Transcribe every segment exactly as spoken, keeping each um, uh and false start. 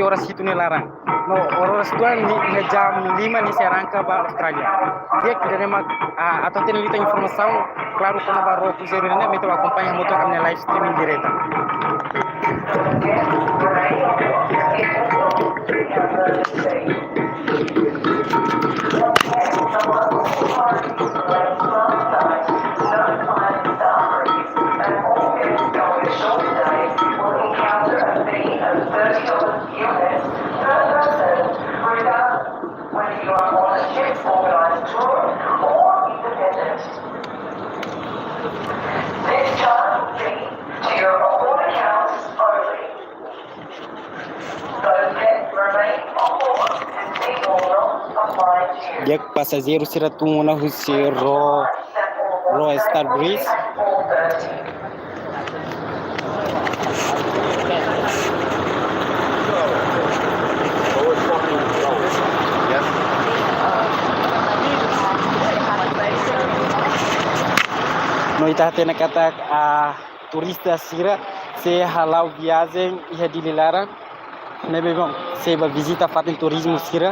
oras hitu nia laran. No, oras dua nia, iha jam lima nia sei arranka ba Austrália. Di'ak, ida-ne'e mak, ah, atu hatene liután informasaun klaru kona-ba ró kruzeiru ne'e, imi atu akompaña hamutuk ami-nia live streaming direta. Whether you are on a ship, organized tour, or independent. This charge will be to your own accounts only. Those guests remaining on board, this fee will not apply to you. Di'ak, pasajeiru sira tun ona husi ró, ró Starbreeze. No ita hatene katak, ah, turista sira sei hala'o viajen iha Dili laran. Ne'ebé bom, sei ba vizita fatin turizmu sira.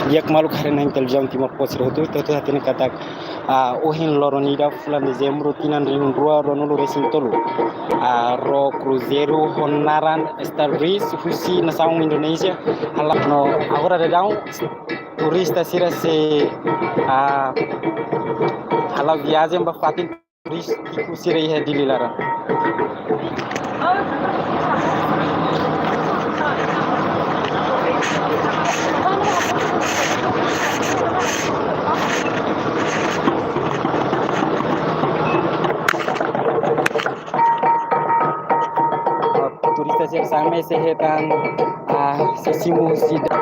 Di'ak maluk haree-na'in televizaun Timor Post sira hotu, ita hotu hatene katak, ah, ohin loron ida fulan Dezembru tinan rihun rua ruanulu resin tolu. Ah, ró kruzeiru ho naran Starbreeze husi nasaun Indonézia hala'o, no agora daudaun turista sira sei, ah, hala'o viajen ba fatin turístiku sira iha Dili laran. Turista sira sa'e mai sei hetan, ah, sei simu sida.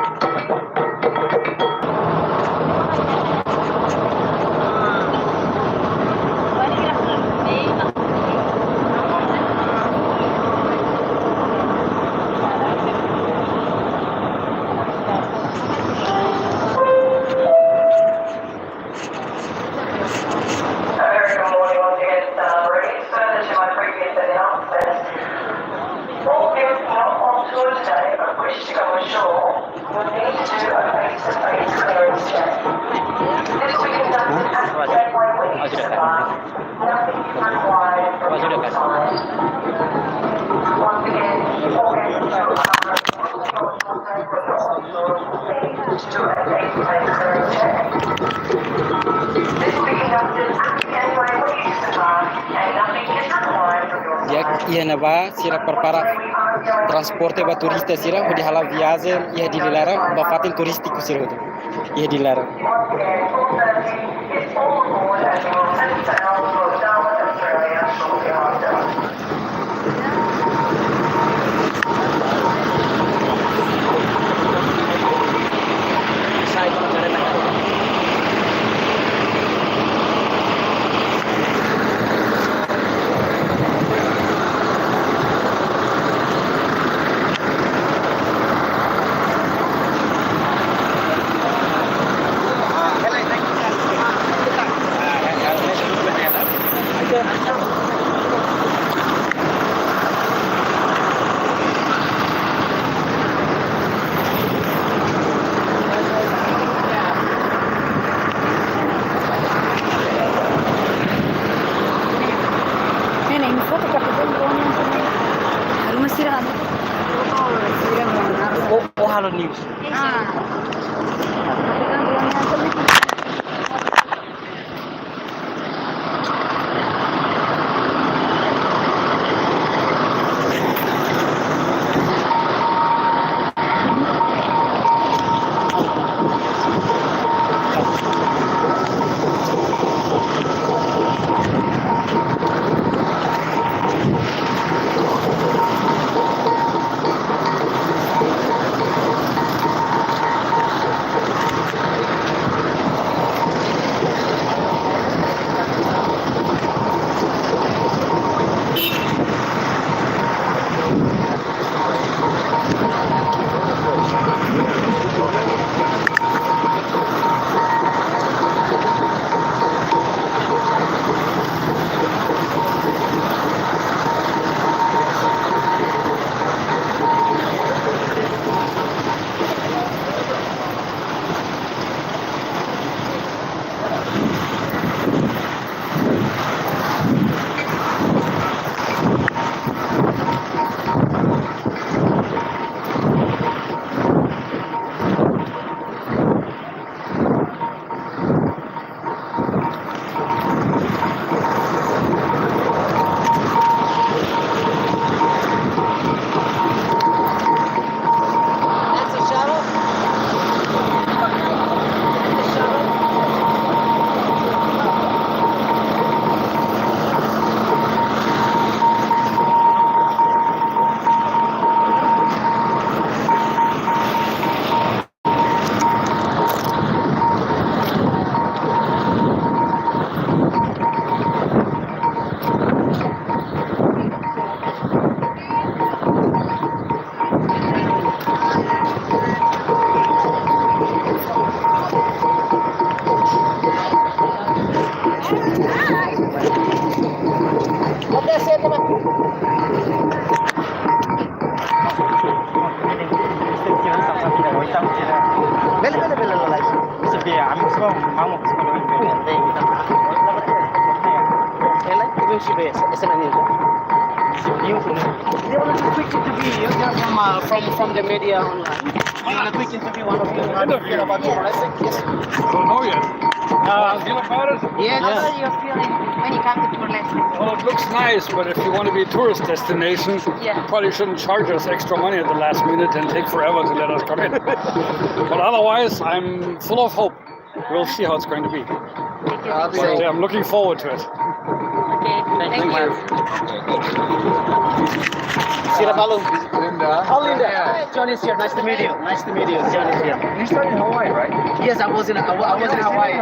A very good morning once again, Star Breeze. Further to my previous announcement, all guests not on tour today but wish to go ashore will need to do a face-to-face clearance check. This will be conducted at the gateway when you disembark. Nothing is required from your side. Once again, all guests who are Di'ak, iha ne'ebá sira prepara transporte ba turista sira hodi hala'o viajen iha Dili laran, ba fatin turístiku sira hotu iha Dili laran. Ne'e, ne'e, foto kapitán Rony. Aluma sira anu. Sira anu. O, o halo news. Ah. Kapitán Rony. Bele, bele, bele, lalais. Ela que vem se ver essa, essa menina. They wanted to quick interview you know, from, uh, from, from the media online. They wanna quick interview one of you. Yes. Don't know yet. Uh, feel about it? Yes. How are you feeling when you come to Timor-Leste? Well, it looks nice, but if you want to be a tourist destination, yeah, you probably shouldn't charge us extra money at the last minute and take forever to let us come in. But otherwise, I'm full of hope. We'll see how it's going to be. Thank you. But, uh, I'm looking forward to it. Okay, thank you. Sira balu. Linda. Oh, Linda. Hi, John is here. Nice to meet you. Nice to meet you. John is here. You studied in Hawaii, right? Yes, I was in, I wa-, I was in Hawaii.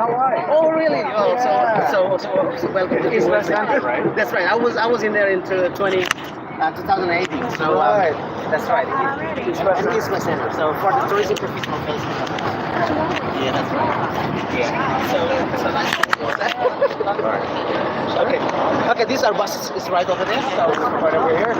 Oh, really? Oh, so, so, so, so welcome to Timor. That's right. I was, I was in there in tw-, twenty, uh, two thousand eighteen. So, um, that's right. It's West Center. So for the tourism professional. Yeah, that's right. Yeah. So, so that's, okay. Okay, these are buses. It's right over there. So right over here.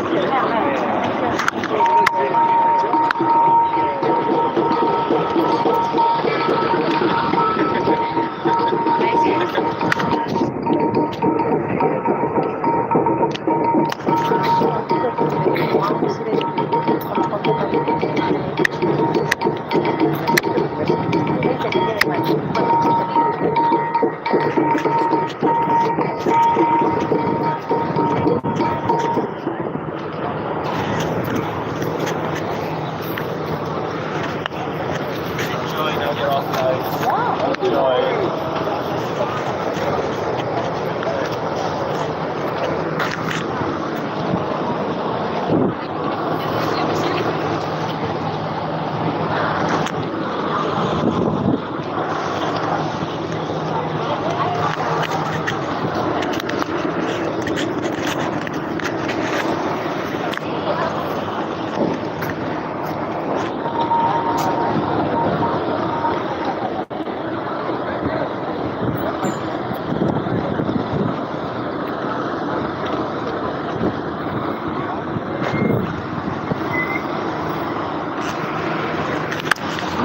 Enjoy, now get off, guys. Enjoy.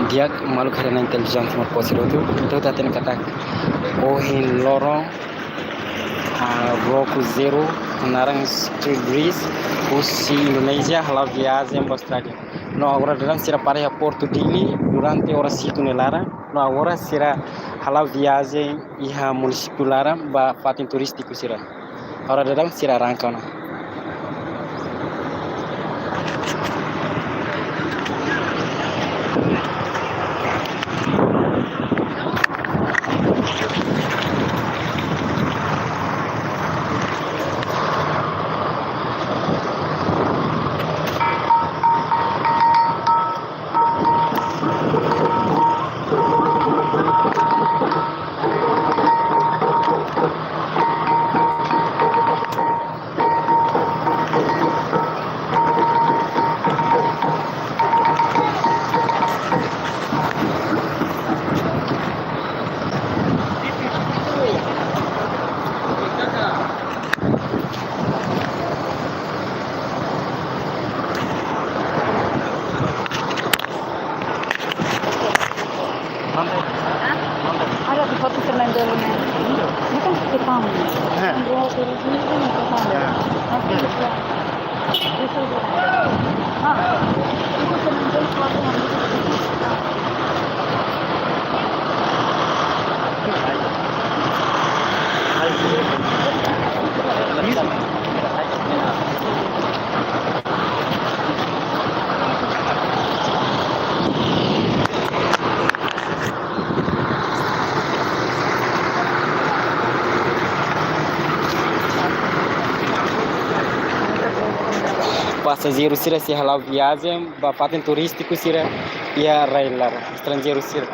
Di'ak, maluk haree-na'in televizaun Timor Post sira hotu, entaun ita hatene katak ohin loron, ah, bloku zero, naran Street Breeze, husi Indonézia hala'o viajen ba Austrália. No agora daudaun sira para iha Portu Dili durante oras hitu nia laran. No agora sira hala'o viajen iha munisípiu laran ba fatin turístiku sira. Agora daudaun sira arranka ona. Hah? Ada di foto semen dulu nih. Ini kan kita tahu. Hah? Dua puluh sembilan kan kita tahu. Ya. Nanti kita, itu dulu. Ah, itu semen dulu, foto yang Pasajeiru sira sei hala'o viajen ba fatin turístiku sira iha rai laran, estranjeiru sira.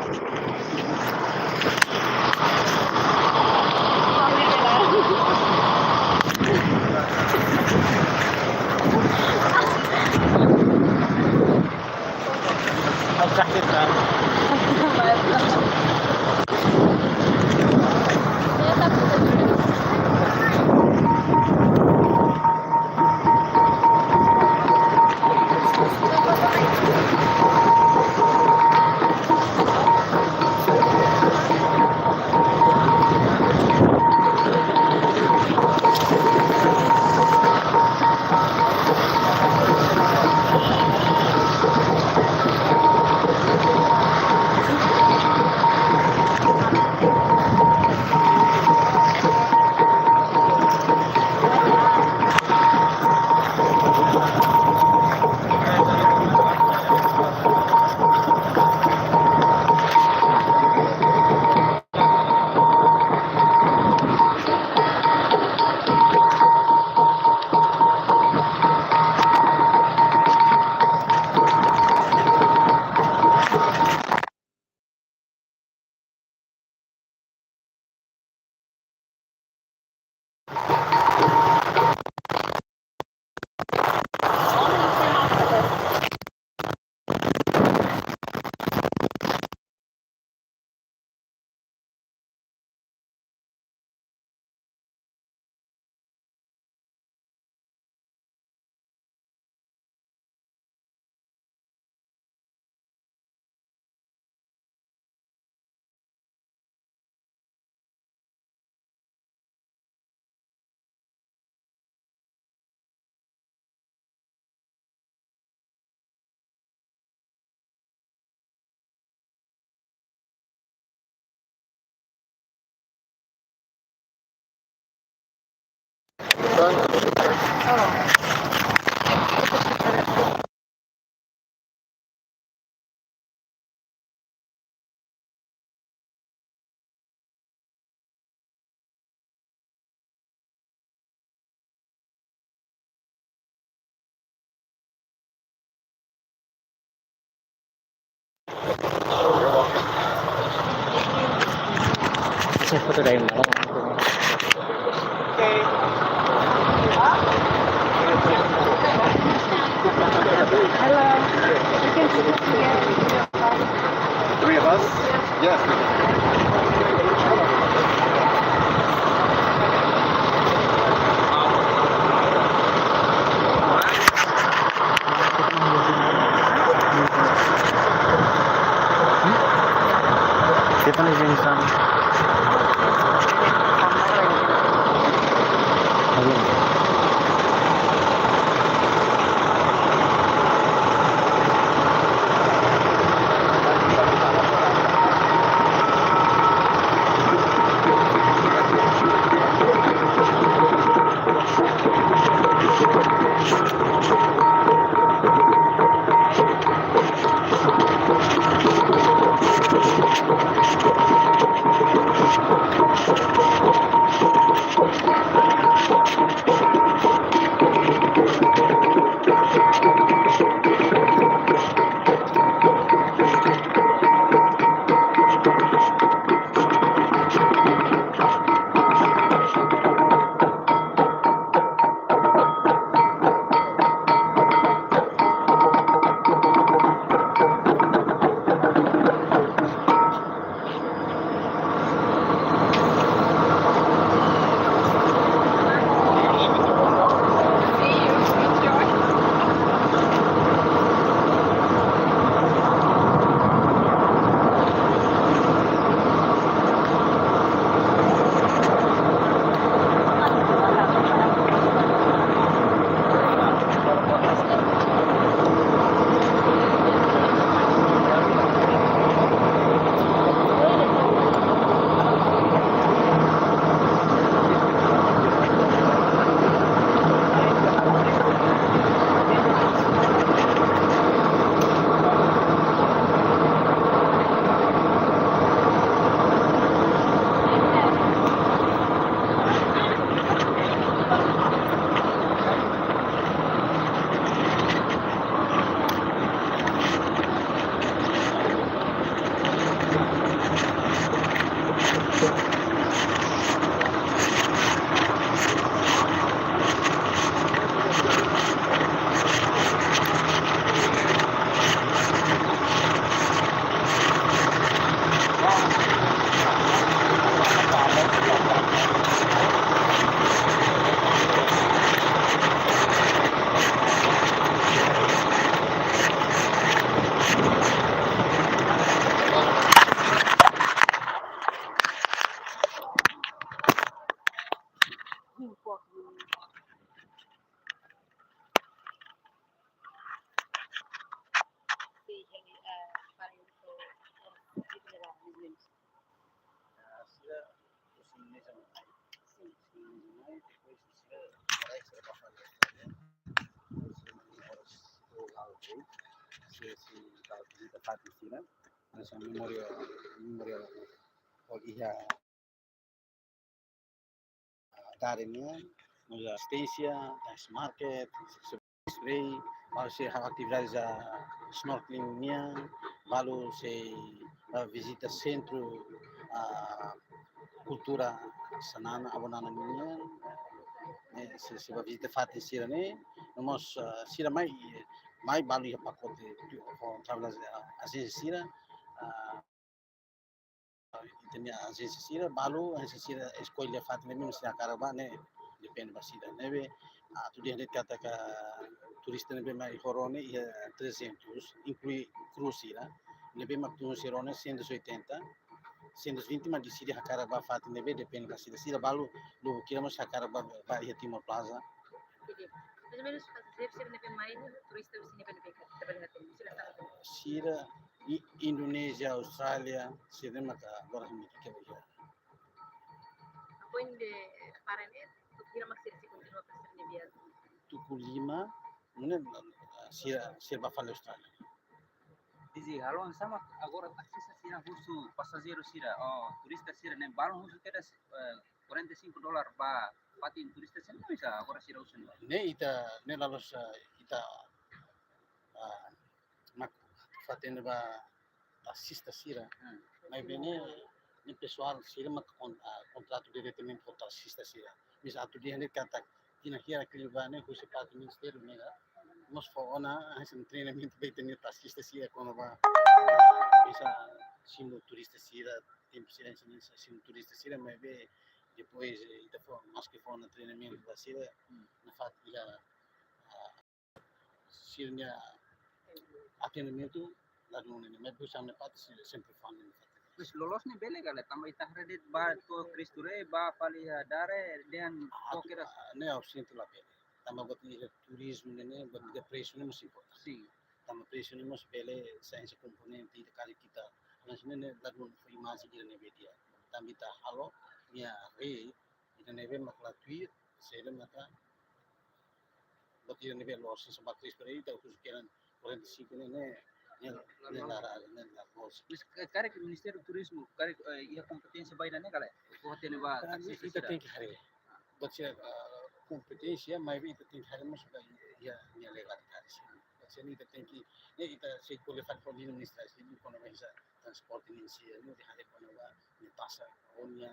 Saya foto dari mana? Hello. You can sit here. Three of us? Yes. Kita ni insan. Memorial, memorial, oh iya, dari nian, no ya asistensia, night market, sei, balu sei halo atividade snorkeling nian, balu sei, ah, vizita sentru, ah, kultura Xanana, Avó Nana nian, eh, sei, sei bá vizita fatin sira-ne'e, no mós, ah, sira mai, mai balu iha pakote, ho travel, ah, ajénsia sira, ah, ita-nia ajénsia sira, balu ajénsia sira eskolla fatin ne'ebé mak sira hakarak bá ne'e, depende ba sira. Ne'ebé, ah, atu dehan de'it katak turista ne'ebé mai ho ró ne'e iha trezentos, inklui kru sira. Ne'ebé mak tun husi ró ne'e cento e oitenta, cento e vinte mak deside hakarak bá fatin ne'ebé, depende ba sira. Sira balu, lubuk hira mós hakarak bá, bá iha Timor Plaza. Jadi, mais ou menus, pasajeiru sira ne'ebé mai ne'e, turista sira ne'ebé, ne'ebé ka, trabalhadór, sira sala. Sira, I-, Indonézia, Austrália, sira maka agora Amérika Latina. Apoin de para ne'e, hira mak sira sei tuku lima, ne'e sira, sira bá fali Austrália. Diz, halo, sama agora taxista sira husu pasajeiru sira, oh, turista sira ne'e balun husu kedas, eh, quarenta e cinco dólar ba fatin turista sira, ne'e ka agora sira husu ne'e? Ne'e ita, ne'e la'ós, eh, ita, ah, mak fatin ba taxista sira. Hmm. Maibé ne'e, ne'e pesoál sira mak kon-, ah, kontratu diretamente ho taxista sira. Misa atu dehan ne'e katak tinan hirak liubá ne'e husi parte ministériu ne'e, mós fó ona hanesan treinamentu ba ita-nia taxista sira kona-ba, misa simu turista sira, tempu sira hanesan simu turista sira, maibé depois, eh, ita fó, maske fó ona treinamentu ba sira, hmm, nafatin iha, ah, sira-nia atendimentu ladún ne'e, maibé husi ami-nia parte se-, sempre fó ona nafatin. Mas loloos ne'e bele ka lae, tanba ita haree de'it ba to'o Cristo Rei, ba fali iha Dare, dehan, ah, to'o kedas, ah, ne'e ha'u sente labele. Tanba buat iha turizmu ne'e, ne'e buat iha presu ne'e mós importante. Sin. Tanba presu ne'e mós bele sai hanesan komponente ida karik ita, mas ne'e, ne'e ladún fó imajen ida ne'ebé di'ak. Tanba ita halo nia rei, ida ne'ebé mak la tuir, saida maka buat ida ne'ebé loos, se ba Cristo Rei ita husu kedas quarenta e cinco ne'e, ne'e, ne'e, ne'e la, ne'e la loos. Mas ka-, karik Ministériu Turizmu, karik, eh, iha kompeténsia ba ida-ne'e ka lae? Ko hatene ba, ah, taxista ita sira tenke haree. Buat sira, ah, kompeténsia, maibé ita tenke haree mós ba iha, iha nia legalidade sira. Buat sira ita tenke, ne'e ita sei ko'alia fali ho liña ministra, sei ko'alia ba hanesan transporte nian sira, ne'e ita haree kona-ba nia taxa, ou nia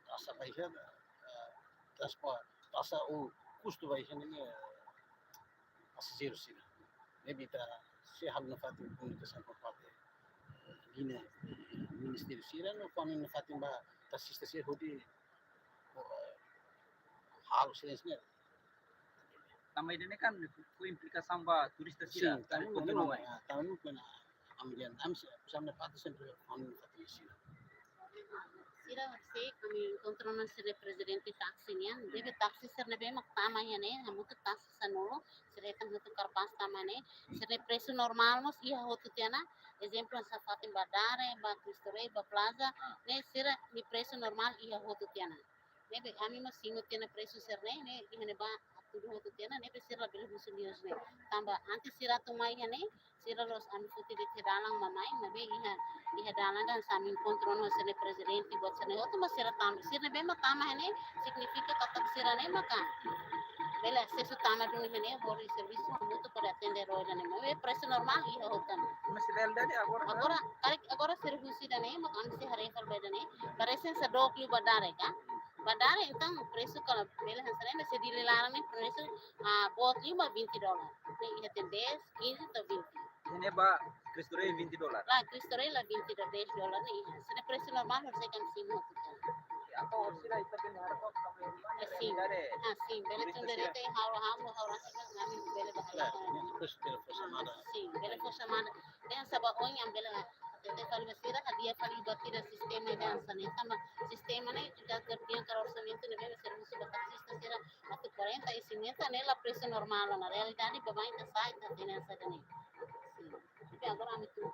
taxa ba iha, eh, transporte, taxa ou kustu ba iha ne'e, eh, pasajeiru sira. Ne'ebé ita sei halo nafatin komunikasaun ho parte, eh, liña, eh, ministériu sira, no fó nafatin ba taxista sira hodi, eh, halo silênsiu ne'e. Tanba ida-ne'e kan fó implikasaun ba turista sira, sin, karik tanba kontinua ne'e, mai. Ah, tanba ne'e, ami dehan, ami se-, husi ami-nia parte sempre fó nafatin sira. Sira sei ami enkontru ho sira prezidente taksi nian, ne'ebé taksi sira ne'ebé mak tama iha ne'e, hamutuk taksi sanulu, sira hetan hamutuk karpás tama ne'e, sira-nia presu normál mós iha hotu tiha ona, ezemplu, hanesan fatin ba Dare, ba Cristo Rei, ba Plaza, ne'e sira-nia presu normál iha hotu tiha ona. Ne'ebé ami mós simu tiha ona presu sira-ne'e, ne'e iha ne'ebá hatudu hotu tiha ona, ne'ebé sira labele husu liu ne'e. Tanba antes sira atu mai iha ne'e, sira la'ós ami foti de'it iha dalan mak mai, maibé iha, iha dalan hanesan ami enkontru ho sira-nia prezidente, buat sira-ne'e hotu mak sira tama, sira ne'ebé mak tama iha ne'e, signifika katak sira-ne'e maka bele asesu tama duni iha ne'e, hodi servisu hamutuk hodi atende ro ida-ne'e, maibé presu normál iha hotu ona. Mas realidade agora, agora, karik agora servisu ida-ne'e, mak ami sei haree fali ba ida-ne'e, parese hanesan dook liu ba Dare ka? Ba Dare, entaun, presu kala bele hanesan ne'e, se Dili laran ne'e presu, ah, boot liu mak vinte dólar. Ne'e iha tiha dez, quinze to'o vinte. Ne'e ba Cristo Rei vinte dólar? Lae, Cristo Rei lae vinte dólar, dez dólar ne'e iha. Se ne'e presu normál, harus ikan simu hotu tiha ona. Entaun, orsida ita bele harga, eh, sin. Ah, sin. Bele turista tun sira. Dari te hau, hau, hau, hau, ami bele ba hau. Lae, ne'e presu bele fó, ah, xamada. Sin, bele fó xamada. Dehan sá ba oin ami bele hatete fali ba sira, hadi'a fali ba sira sistema ida hanesan ne'e. Tanba sistema ne'e, ita terbiang kara orsamentu ne'ebé servisu ba taksista sira, atu quarenta e cinquenta ne'e la presu normál ona. Realidade baibain ita sa'e, ita hatene hanesan ne'e. Sin. Tapi agora ami tuir.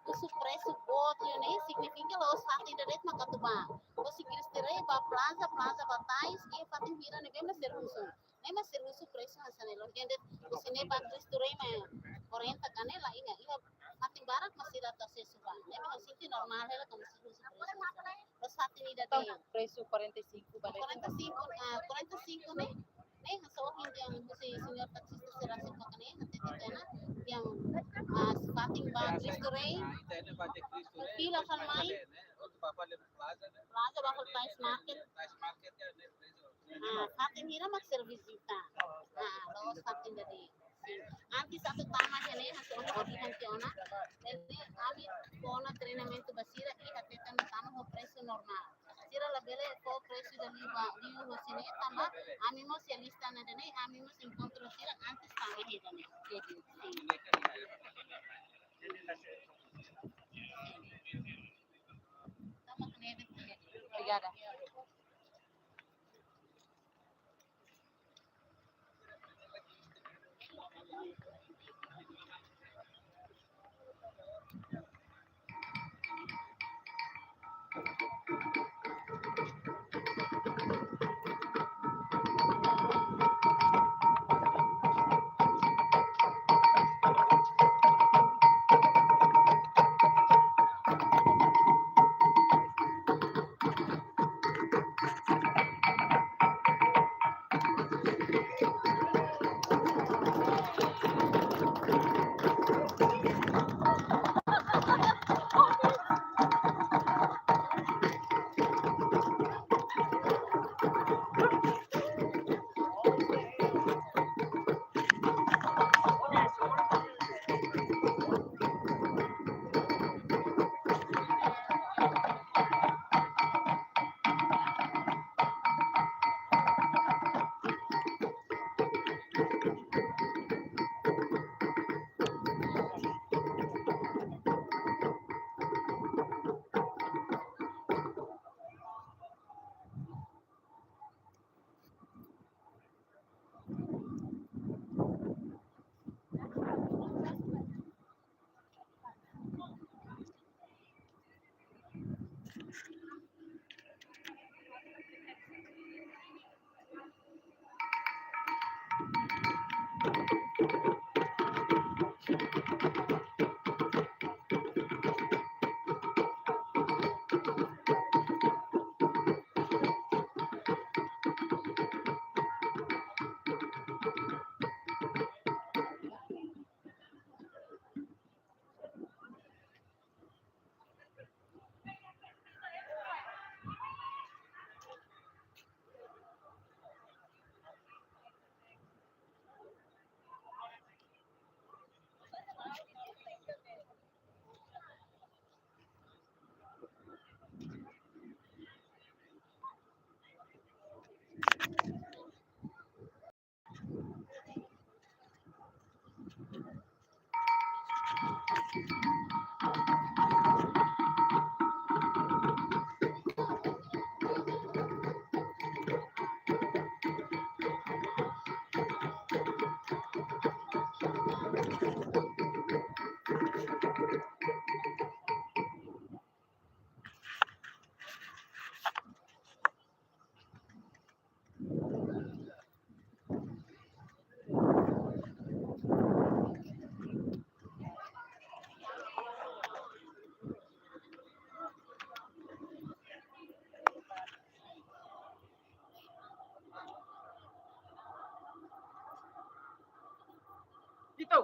Husu presu boot liu ne'e, signifika la'ós fatin ida de'it mak atu bá. Husi Cristo Rei bá plaza, plaza bá tais, iha fatin hira ne'ebé mak servisu. Ne'e mak servisu presu hanesan ne'e loos. Ida de'it husi ne'e bá Cristo Rei mak quarenta ka ne'e la iha, iha fatin barak mak sira atu asesu bá. Ne'e mak sente normál hela katak servisu presu. La'ós fatin ida de'it. Presu quarenta e cinco ba quarenta e cinco, ah, quarenta e cinco ne'e. Ne'e, hanesan ohin dehan husi señór taksista sira rasik maka ne'e, hatete tiha ona, dehan, ah, fatin bá Cristo Rei, fila fali mai, plaza bá fali tais market. Ah, fatin hira mak servisu ita. Ah, la'ós fatin ida de'it. Sin. Antes atu tama iha ne'e, hanesan ohin dehan tiha ona. Ne'e ami fó ona treinamentu ba sira i hatete ona tama ho presu normál. Sira labele fó presu ida liu ba, liu husi ne'e tanba ami mós iha lista ida ne'e, ami mós enkontru sira antes tama iha ne'e. Jadi, sin. Tama iha ne'e. Obrigada. Itu.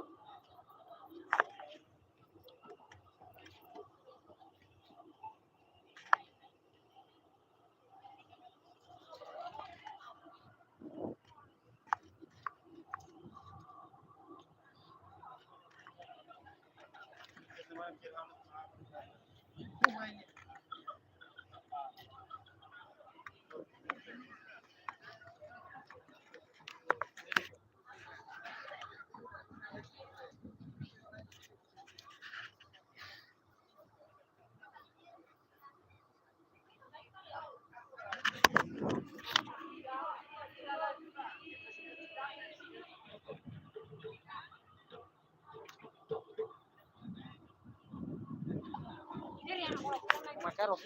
Nel,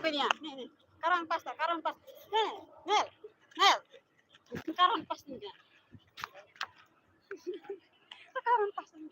venia, nih, nih. Karan pasta, karan pasta. Nih, Nel, Nel. Karan pasta nih. Karan pasta nih.